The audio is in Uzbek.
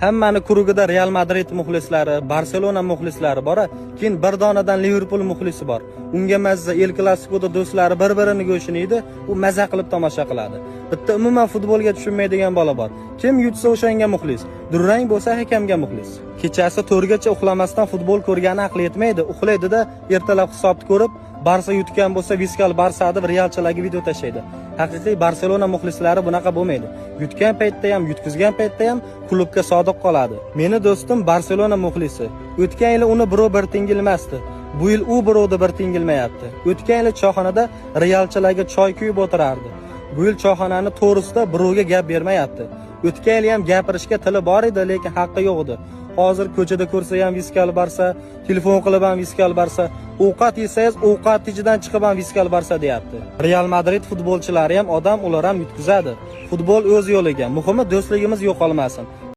Hammani круг ida Real Madrid muxlislari, Barselona muxlislari bor, keyin bir donadan Liverpool muxlisi bor. Unga mazza, El Clasicoda do'stlari bir-birini go'shini yeydi, u maza qilib tomosha qiladi. Bitta umuman futbolga tushunmaydigan bola bor. Kim yutsa, o'shanga muxlis. Durang bo'lsa, hakamga muxlis. Kechasi 4gacha uxlamasdan futbol ko'rgani aqli yetmaydi. Uxlaydi-da, ertalab hisobni ko'rib, Barsa yutgan bo'lsa, "Visca el Barsa" deb realchilarga video tashlaydi. Haqiqiy Barselona muxlislari bunaqa bo'lmaydi. Yutgan paytda ham, yutqizgan paytda ham klubga sodiq qoladi. Meni do'stim Barselona muxlisi. O'tgan yili uni birov bir tingilmasdi. Bu yil u birovni bir tingilmayapti. O'tgan yili choyxonada realchilarga choy quyib o'tirardi. Bu yil choyxonani to'g'risida birovga gap bermayapti. O'tgan yili ham gapirishga tili bor edi, lekin haqqi yo'q edi. Hozir ko'chada ko'rsa ham "Visca el Barsa", telefon qilib ham "Visca el Barsa", ovqat yesangiz, ovqat ichidan chiqib ham "Visca el Barsa" deyapti. Real Madrid futbolchilari ham odam, ular ham yutqizadi. Futbol o'z yo'liga. Muhimi, do'stligimiz yo'qolmasin.